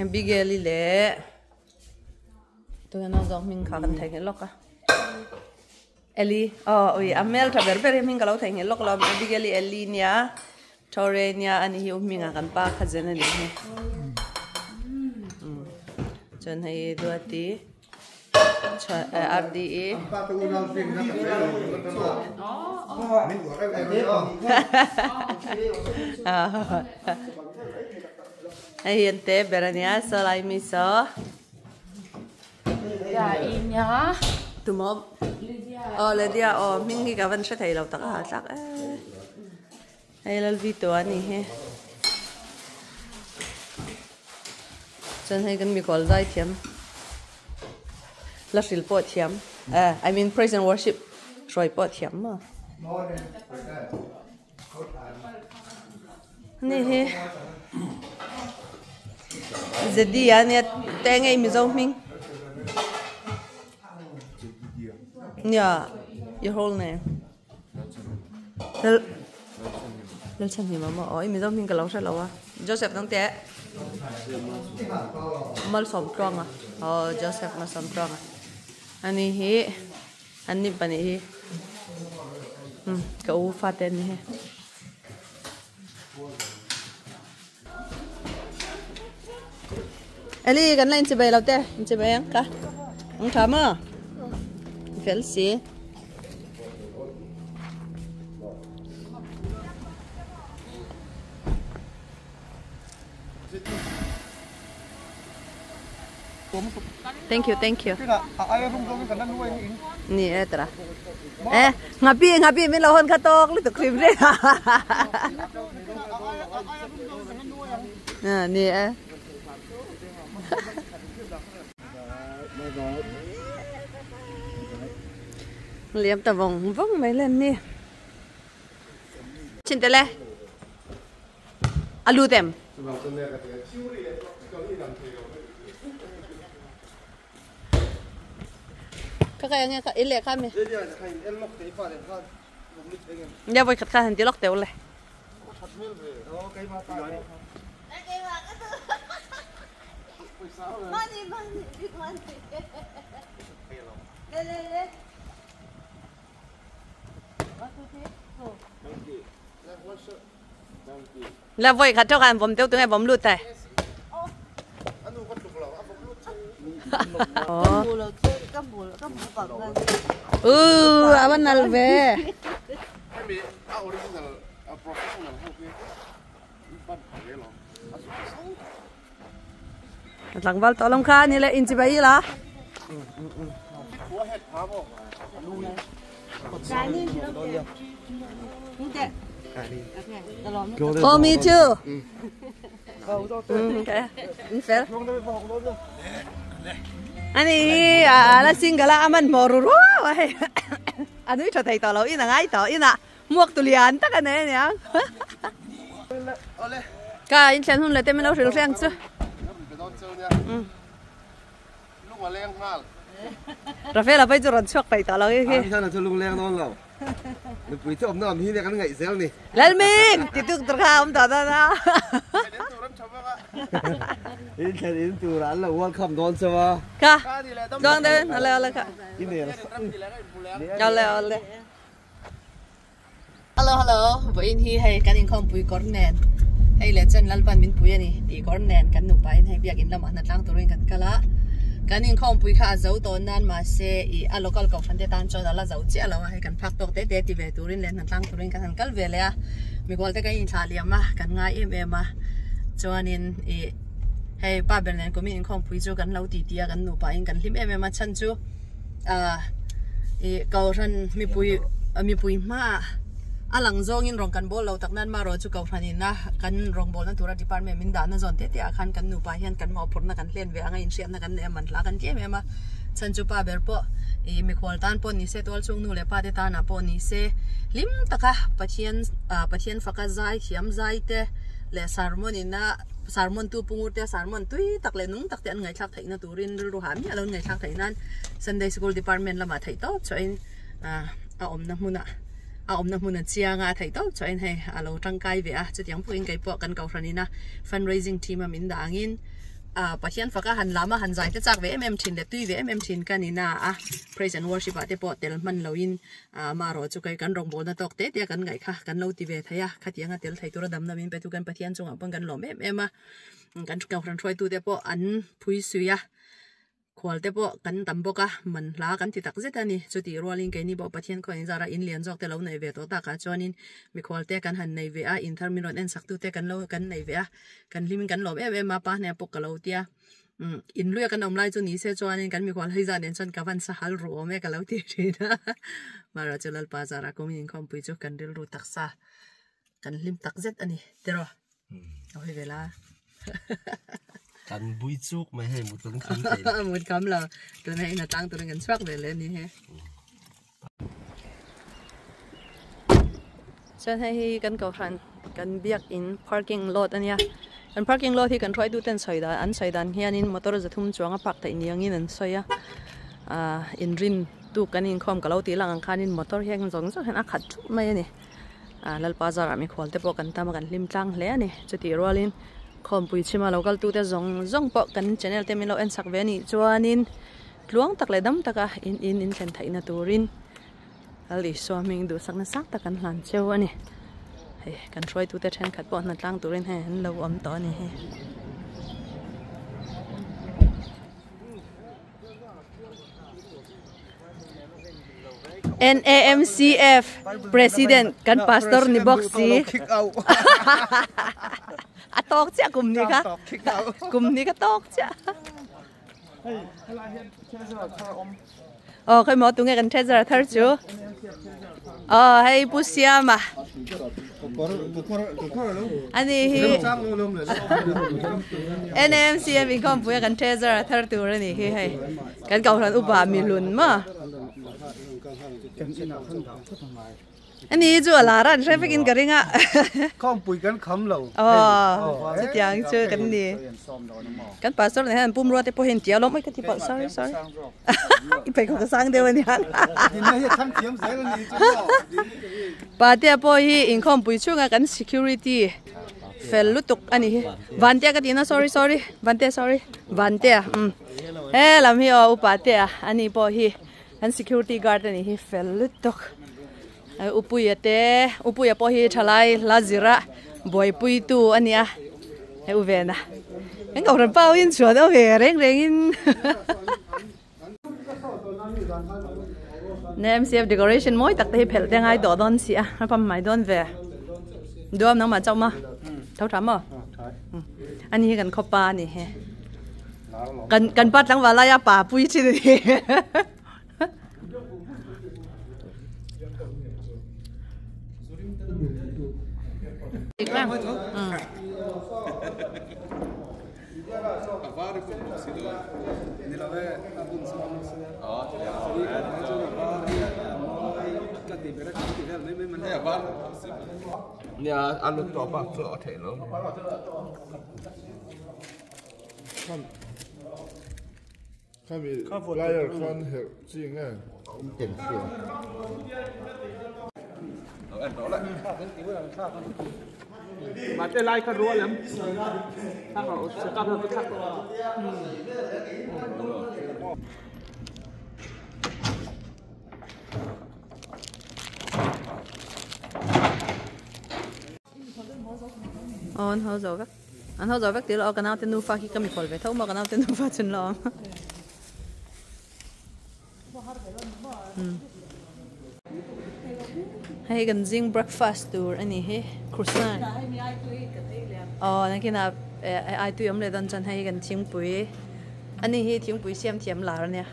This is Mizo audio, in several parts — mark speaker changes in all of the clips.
Speaker 1: Abigail-i leh tunge naw zawk hming kha kan theihnghilh lawk a Eli aw ui a hmel tha ber ber hi hming ka lo theihnghilh lawk lo Abigail-i Eli nia Thore nia ani hi u hmingah kan pa kha zen a nih hi chuan hei Duati RDE hei hi an te ber a nia saw lai mi saw tumaw aw Lydia aw hming hi ka van hre thei lo tak a tlak e hei Lalvito a ni hi chuan hei kan mikhual zai thiam la hril pawh thiam eh I mean praise and worship hruai pawh thiam maw. Ni hi Zedi a nia te ngei Mizo hming nia your whole name Lalchhanhima maw aw i Mizo hming ka lo hre lo a Joseph nang teh Malsawmtluanga aw Joseph Malsawmtluanga ani hi. An ni pahnih hi umm ka u fate an ni hi. Eli kan la inchibei lo te inchibei ang ka ang tha maw fel si. Thank you, thank you. Ni e tra. Eh, ngapi ngapi min lo hon kha tok li tuk hrim re. À, ni e. Liam ta vòng vòng mấy lần ni. Chin te le. A lut em? Ka kai ange ka ile kha mi. Ya voi khat kha han ti lok teu le. Money, money, big money. Le le le. One, two, three, four. La voi khat thawk an vawm deuh tunge vawm lut tai. Uh, a va nal ve. Tlangval tawh lawm kha ni le in chibai ila. For me too. Okay. Fel. Ani a la single a aman mo ru ru hei. Anui tha thei tawh lo in a ngai tawh in a Muak tu lian tak a nei aniang. Ka in thlen hun leh te min lo hrilh hreng chu. Rafael a phei chu rawn chhuak paih tawh lo hi.
Speaker 2: An chu lung leng dawn lo. Nupui te awmna awm hi nia kan ngaih zel ni.
Speaker 1: Lalming ti tuk tur kha awm tawh dawn a.
Speaker 2: In thlen in tur an lo welcome dawn cheu a.
Speaker 1: Ka tluang deuh in ale ale ka. Ale ale. Hello hello vawiin hi hei kan inkhawmpui kawr nen hei leh chuan Lalpan min pui a ni tih kawr nen kan nupa in hei biakin lamah hna tlang turin kan kal a kan inkhawmpui kha a zo tawh nan mahse ih a local kohhran te tan chuan a la zo chiah lo a hei kan phak tawk te te ti ve turin leh hna tlang turin kan han kal ve leh a mikual te kan inthlah liam a kan ngai em em a chuanin ih hei pa ber nen kumin inkhawmpui chu kan lo ti ti a kan nupa in kan hlim em em a chhan chu. ah ih kohhran mipui mipui hmaah a lang zawngin rawn kan bawl lo tak nan marawh chu kohhran ina kan rawngbawlna tura department min dahna zawn te te ah khan kan nupa hian kan mawhphurhna kan hlen ve anga inhriatna kan nei a man hla kan ti em em a chhan chu pa ber pawh ih mikhual tan pawh ni se tual chhung nu leh pa te tanah pawh ni se hlim taka Pathian ah Pathian faka zai thiam zai te leh sermon ina sermon tu pungur te sermon tui tak leh nung tak te an ngaihthlak theihna turin rilru hah miah lo ngaihthlak theih nan Sunday School Department lamah theih tawp chhuahin ah a awmna hmunah a awmna hmun a chiang a a theih tawp chhuahin hei a lo tangkai ve a chutiang pawhin keipawh kan kohhran ina fundraising team a min dah angin. ah Pathian faka han lam a han zai te chak ve em em thin leh tui ve em em thin ka ni na a praise and worship ah te pawh tel hman lo in ah amaherawh chu kei kan rawngbawlna tawk te te a kan ngaih kha kan lo ti ve thei a khatiang a tel thei tura damna min pe tu kan Pathian chungah pawn kan lawm em em a kan kohhran hruaitu te pawh an phui sui a. Khual te pawh kan tam bawk a, man hla kan ti tak zet a ni. Chutih rualin keini pawh Pathian khaw inzara in lian zawk te lo nei ve tawh takah chuanin mikhual te kan han nei ve a, in thar min rawn en sak tu te kan lo kan nei ve a, kan hlimin kan lawm em em a, pa hneh pawh ka lo tia. Umm in luia kan awm lai chu ni se chuanin kan mikhual hei zah nen chuan ka van sahal ruh awm e ka lo ti thin a. Mahrawh chu Lalpa zara kumin inkhawmpui chu kan rilru taksa kan hlim tak zet a ni tiraw. A hawi vel a.
Speaker 2: Kan bui chuk mai hei mut kan kham thei.
Speaker 1: Mut kham lo. Tuna in a tlang turin kan chhuak ve leh a ni he. Chuan hei hi kan kohhran kan biak in parking lot a nia. Kan parking lot hi kan hruaitu ten sawi dan an sawi dan hianin motor zathum chuang a park theih ni angin an sawi a. Ahh inrin tuk kan inkhawm ka lo tih lang ang khanin motor hian zawng zawng hian a khat thup mai a ni. Ah Lalpa zarah mikhual te pawh kan tam a kan hlim tlang hle a ni. Chutih rualin khawmpui chhima lo kal tute zawng zawng pawh kan channel te min lo en sak ve a nih chuanin tluang tak leh dam taka in in in thlen theihna turin Lal Isua hming duhsakna sang tak an hlan cheu a ni. Hei kan hruaitute thenkhat pawh hna tlang turin hei an lo awm tawh a ni hi. NAMCF President kan pastor ni bawk si a tawk chiah kum ni kha kum ni kha tawk chiah Aw khawi maw tunge kan treasurer thar chu aw hei Pu Siama ani hi NMCM inkhawmpui a kan treasurer thar tur ani hi hei kan kohhran upa mihlun maw Ani chu a lar a an hre vekin ka ring a.
Speaker 3: Khawmpui kan kham lo.
Speaker 1: Aw chutiang chu kan ni. Kan pastor nen hian an pumrua te pawh hi an tia lawm oi ka ti palh sorry sorry. I pheikhawk a sang deuh a nia. Patea pawh hi inkhawmpui chhunga kan security fel lutuk a ni hi. Vantea ka ti na sorry sorry Vantea sorry Vantea um he lam hi aw u Patea ani pawh hi. An security guard a nih hi fel lutuk Upuia te Upuia pawh hi thalai hla zira buaipui tu a nia hei u vena kan kohhran pau in chhuan awm ve reng reng in MCF decoration mawi tak te hi phelh te ngai tawh dawn si a a pam mai dawn ve duam nangmah chauh maw tho tha maw ani hi kan khawpa a ni he. Kan kan pa tlangval laia pa pui thin a ni.
Speaker 2: Nia a lut tawh bak chu a theih lo.
Speaker 4: Khami flyer khan herh chi nge?
Speaker 1: Aw an ho zo vek an ho zo vek tih lo aw ka naute nufa khi ka mikhawl ve tho maw ka naute nufa chun lo awm hei kan zing breakfast tur a ni hi croissant aw nakinah ai tui awm leh dawn chuan hei kan thingpui a ni hi thingpui siam thiam lar a nia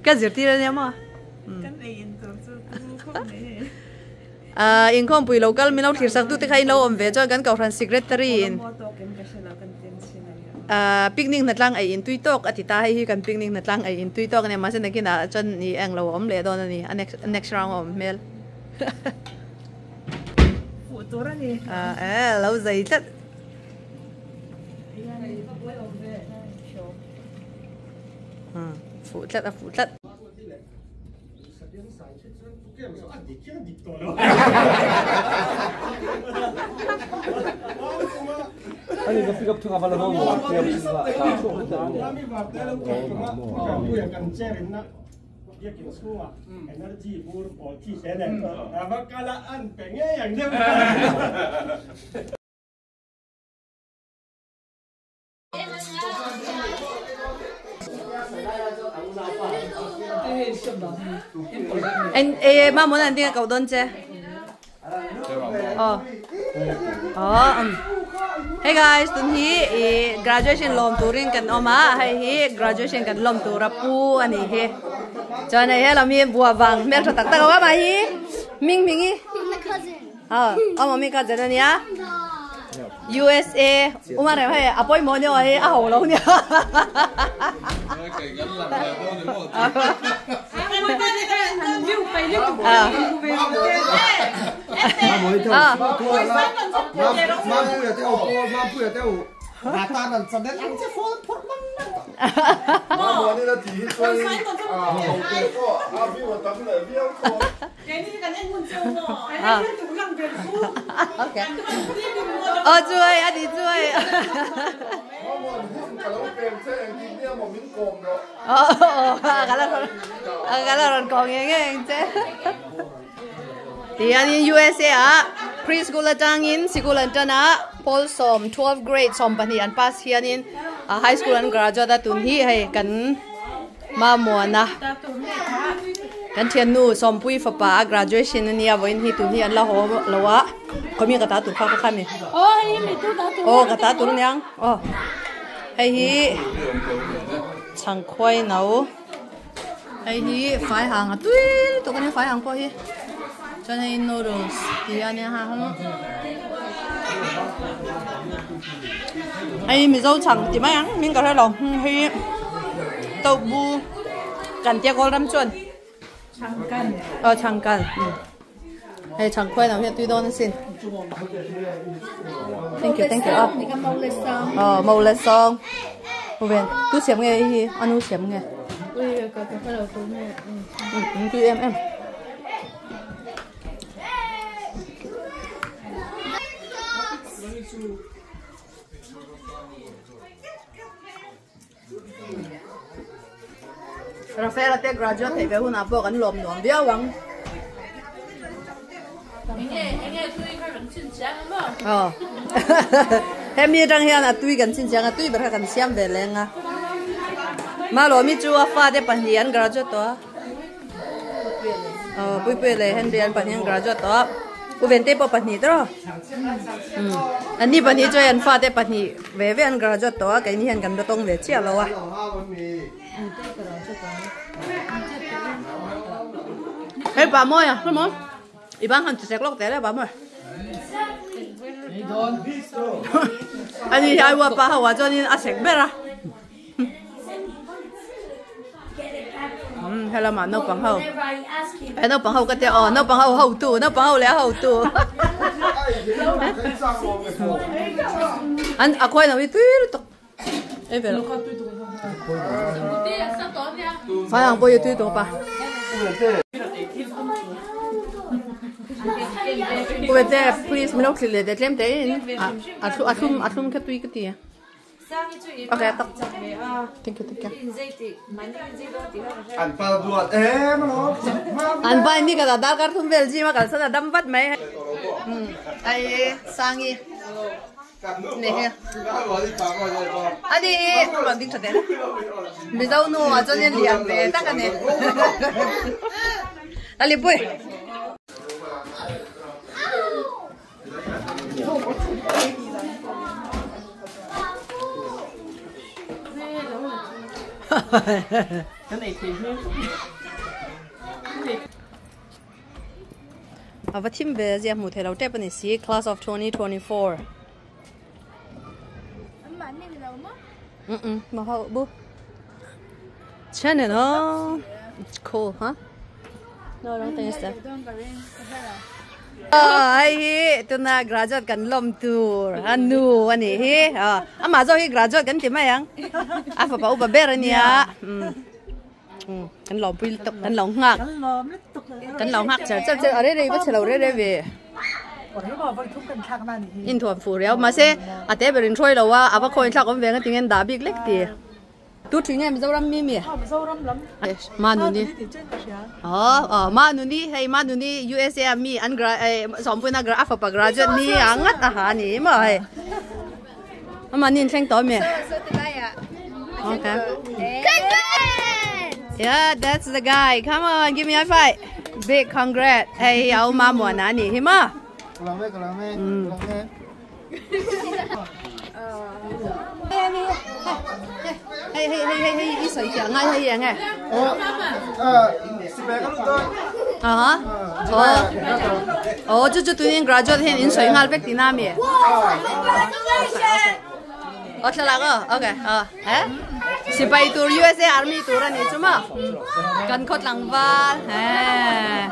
Speaker 1: ka zirtir a nia maw.
Speaker 5: Kan ei in tur chu tu khawp mai hei.
Speaker 1: Ah inkhawmpui lo kal min lo thlir sak tu te kha in lo awm ve chuan kan kohhran secretary in ah picnic hna tlang ei in tui tawk a ti ta hei hi kan picnic hna tlang ei in tui tawk a nia mahse nakinah chuan ih englo a awm leh dawn a ni a next next round a awm hmel.
Speaker 5: Fuh tur a ni.
Speaker 1: Ah eh lo zei tlat. Fuh tlat a fuh tlat. En e ma mon an tinga kau don che. Oh. Oh. Hey guys, tun hi i graduation lom turin kan oma hei hi graduation kan lom tura pu ani hi. Chuan hei helam hi bua wang hmel tha tak tak a ma hi ming ming i. Ah, oh mami cousin ania. USA uma rem hei apoi mo ni hei a ho lo nia. Oh chui a di chui. Oh cái là còn nghe nghe chứ. Thì anh USA á preschool atang in sikul an tana Paul som 12 grade som pahnih an pass hianin high school an graduate a tun hi hei kan ma muana kan thian nu sompui fapa graduation ania voin hi tun hi an la ho lowa komi ka ta tur kha kha mi
Speaker 5: oh hei mi tu ta tur
Speaker 1: oh ka ta tur niang oh hei hi chang khoi nau hei hi fai hang a tui to kan fai hang po hi cho nên noodles thì anh ha không ai mình dâu chẳng thì mấy ăn mình có thể lòng hi tàu bu cần tiếc gol ram chuan chang can hay chang quay nào hiện tuy đôn xin thank you ờ màu lê song bên tu xem nghe hi anu xem nghe ừ em Rafaela te graduate thei ve hun a pawh kan lawm nuam viau ang. Ờ. Hemi rang hian a tui kan chin chiang a tui ber kha kan siam ve lenga. Ma lo mi chu a fa te pahnih an graduate to. Ờ pui pui le Henry an pahnih an graduate to. U ven te pawh pahnih tro. An ni pahnih chu an fa te pahnih ve ve an graduate to a keini hian kan tawng ve chiah lo a. Hey bà môi à, đúng không? Ibang han chỉ lóc té là bà môi. Anh đi ai qua bà hoa cho nên ăn sạch bét à. Hay là mà nấu bằng hậu. Ai nấu bằng hậu cái té ờ nấu bằng hậu hậu tù, nấu bằng hậu lẽ hậu tù. Anh à quay nào đi tuyết tục. Ê về. Phải hàng bao nhiêu tuyết tục bà. Uvete please mình không để em đấy à à cái tui cái gì ok tóc thank you
Speaker 2: ăn bao ruột em nó
Speaker 1: ăn bao ni cái đó cái thùng bel gì mà cái sao đâm bắt mấy ai sang đi nè anh đi còn đi thật đấy mình đâu nuôi cho nên liền về tất cả nè anh đi bui Ava thim ve zia mu thelo tep ani si class of 2024. Ma ho bu. Channel no. It's cool, huh? No, I don't think so. Ai hi tuna graduate kan lom tur anu ani hi ama zo hi graduate kan ti mai ang a fa pa upa ber ania kan lom pui tok kan lom ngak kan lom ngak char char char are re ba chalo re re ve In thuam fu riau mahse a te ber in hruai lo a a va khawi thlak awm ve ang a tinge an dah bik lek ti. Tu thui nge Mizoram mi mi?
Speaker 5: Mizoram lam.
Speaker 1: Manuni. Oh, oh, Manuni, hei Manuni USA a mi an gra eh sawmpuina gra a fapa graduate ni a ngat a ha ni maw hei. Amah ni in thleng tawh mi? Okay. Yeah, that's the guy. Come on, give me a five. Big congrats. Hei, au ma muana ni hi ma.
Speaker 4: Kalame, kalame, kalame.
Speaker 1: Hei, hei, hei, hei, hei, i sawi fiah ngai hei eng e?
Speaker 4: Sipai ka lut dawn.
Speaker 1: Aha. Oh. Oh, chu chu tunin graduate hian in sawi nghal vek tihna ami? Oh, thlalak aw. Okay. Oh. Eh? Sipai tur USA Army tur ani chu maw? Kan khaw tlangval. Eh.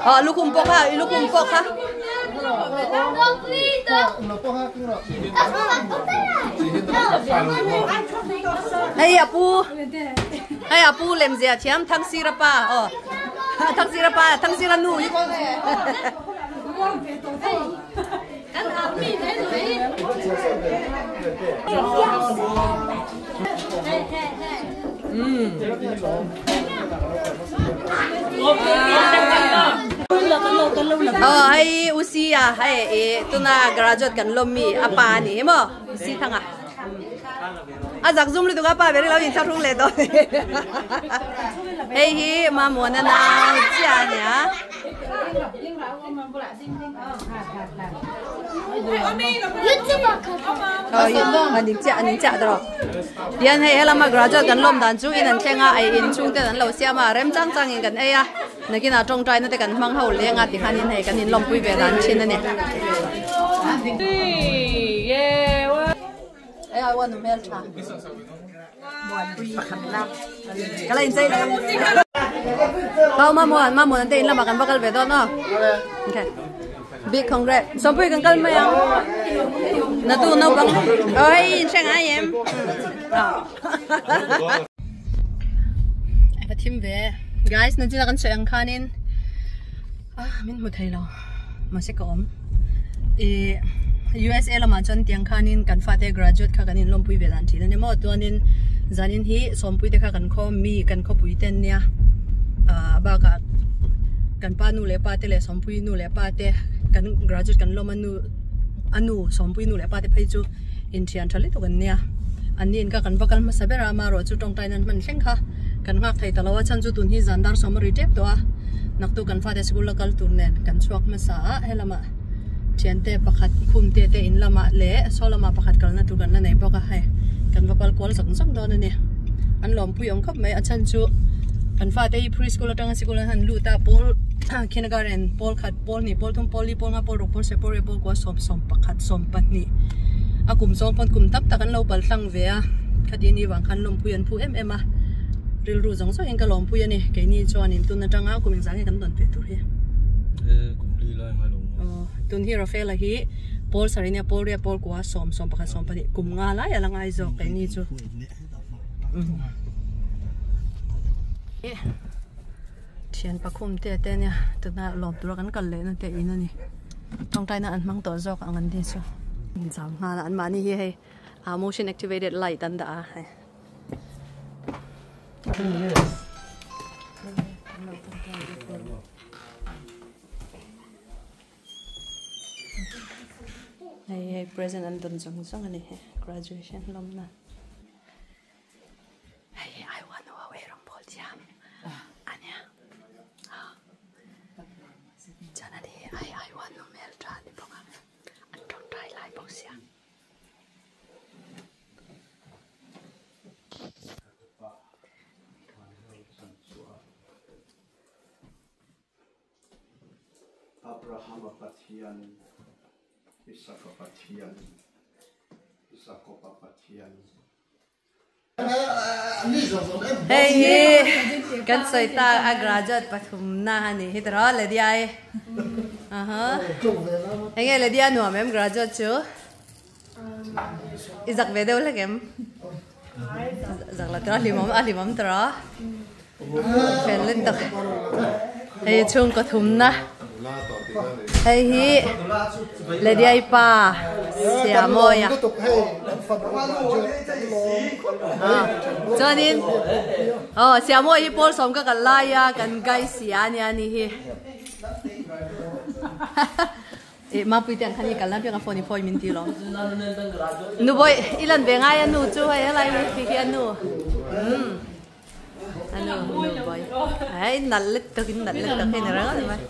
Speaker 1: Oh, lukhum pawh kha, i lukhum pawh kha. Hei apu. Hei apu lemzia thiam Thangsira pa. Oh. Thangsira pa, Thangsira nu. Aw hei usi a hei i tuna graduate kan lawm mi a pa a ni hi maw usi thang a a zak zum lutuk a pa ber hi lo inthlahrung leh dawn hei hi Mamuana nau chiah a nia. Tihian hei helama graduate kan lawm dan chu in an thleng a ei in chhung ten an lo siam a rem chang chang in kan ei a nakinah tawngtai na te kan hmang ho leng a tikhan in hei kan in lawmpui ve dan thin a ni. Pau Mamuan, Mamuan te in lamah kan va kal ve dawn aw. Okay. Big congrat. Sawmpui kan kal mai ang. Na tu naupang. Oh hei in hre ngai em. Ava thim ve. Guys, na china kan sawi ang khanin ah min hmu thei lo. Mahse ka awm. I USA lamah chuan tiang khanin kan fate graduate kha kan inlawmpui ve dan thin a ni maw chuanin zanin hi sawmpui te kha kan khaw mi kan khawpui te an nia ah bakah kan pa nu leh pa te leh sawmpui nu leh pa te kan graduate kan lawm a nu a nu sawmpui nu leh pa te phei chu inthian tha lutuk an nia an ni in kha kan va kal hmasa ber a amaherawh chu tawngtai nan hman thleng kha kan nghak thei ta lo a chhan chu tun hi zan dar sawm a ri tep tawh a naktuk kan fate sikul a kal tur nen kan chhuak hmasa a helamah thiante pakhat khum te te in lamah leh saw lamah pakhat kalna tur kan la nei bawk a hei kan va kal kual zawk zawk dawn a ni an lawmpui awm khawp mai a chhan chu kan fate hi pre school atanga sikul an han lut a pawl kindergarten pawl khat pawl hnih pawl thum pawl li pawl nga pawl ruk pawl sarih pawl riat pawl kua sawm sawm pakhat sawm pahnih a kum zawng pawn kum tam tak an lo pal tlang ve a khati ni vang khan lawmpui an phu em em a rilru zawng zawngin ka lawmpui a ni keini chuanin tun atanga kum engzah nge kan dawn ve tur hi aw tun hi Rafaela hi pawl sarih nia pawl riat pawl kua sawm sawm pakhat sawm pahnih kum nga lai a la ngai zawk keini chu. Thian pakhum te te ania tuna lawm tura kan kal lehna te in ani tawngtaina an hmang tawh zawk ang an ni chu zam nghal a an mahni hi hei ah motion activated light an dah a hei. Hei hei present an dawn zawng zawng ani hei graduation lawmna. Hei hi I want ho ei rawng bawl thiam a nia chuan ani hi I want nu hmel tha a ni bawk a an tawngtai lai bawk sia.
Speaker 6: Abrahama Pathian, Isaka Pathian, Jakoba Pathian.
Speaker 1: Hei hi kan sawi ta a graduate pathum na a ni hi tawh Lydia i aha enge Lydia nuam em graduate chu i zak ve deuh hlek em zak lo tawh a hlimawm a hlimawm tawh a fel lutuk. Hei chhungkaw thumna hei hi Lediai pa Siamawia chuanin aw Siamawia hi pawl sawm ka kal lai a kan gai sia ania ni hi Ih Mapui te ang khan i kalna piang a phone i phawi min ti lo. Nu bawi i lan ve ngai a nu chu hei helai hi khi khi a nu. Umm a nu nu bawi. Ai nalh let tak in nalh let tak hi ni reng a ni mai.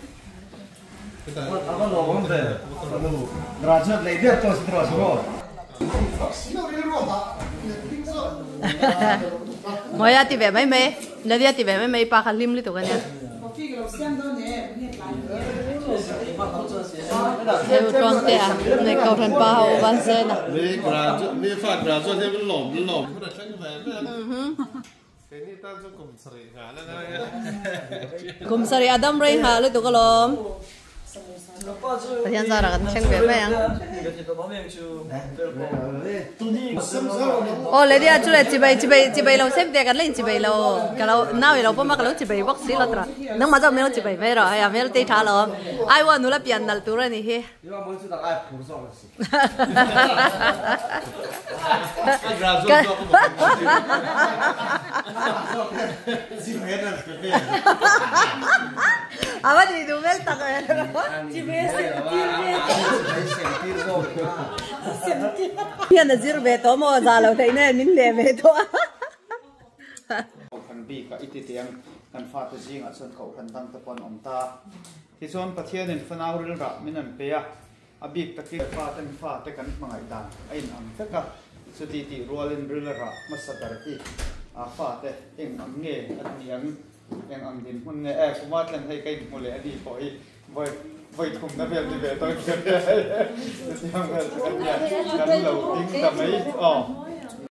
Speaker 1: Mawia ti ve mai mai Nadia ti ve mai mai pa kha hlim lutuk a nia. Hei tluang te a nei kohhran pa ho van zen a. Kum sarih a dam rei nghah lutuk alawm. Pathian zarah kan thleng ve mai ang. Aw le dia chu le chibai chibai chibai lo sem te kan la in chibai lo ka lo nau i lo pawm a ka lo chibai bawk si lo tura nangmah zawk min lo chibai mai rawh hei a hmel te tha lo ai ua nula pian nalh tur a ni hi. A va nih duh hmel tak e. Hian a zir ve tawh maw za lo theih nen min leh ve tawh a.
Speaker 7: Kohhran bikah i ti teh ang, kan fate zingah chuan kohhran dangte pawh an awm ta. Tichuan Pathianin fanau rilrah min an pe a, A bik takin faten fate kan hmangaih dan a inang vek a, chuti tih rualin ril rah hmasa ber hi a fate eng ang nge an nih ang, eng ang dinhmun nge e, kuma tlen hei ka inhmu leh a ni pawh hi vawi vawi thumna vel ni ve tawh hian chutiang vel chu kan nia, kan lo ding ta mai aw.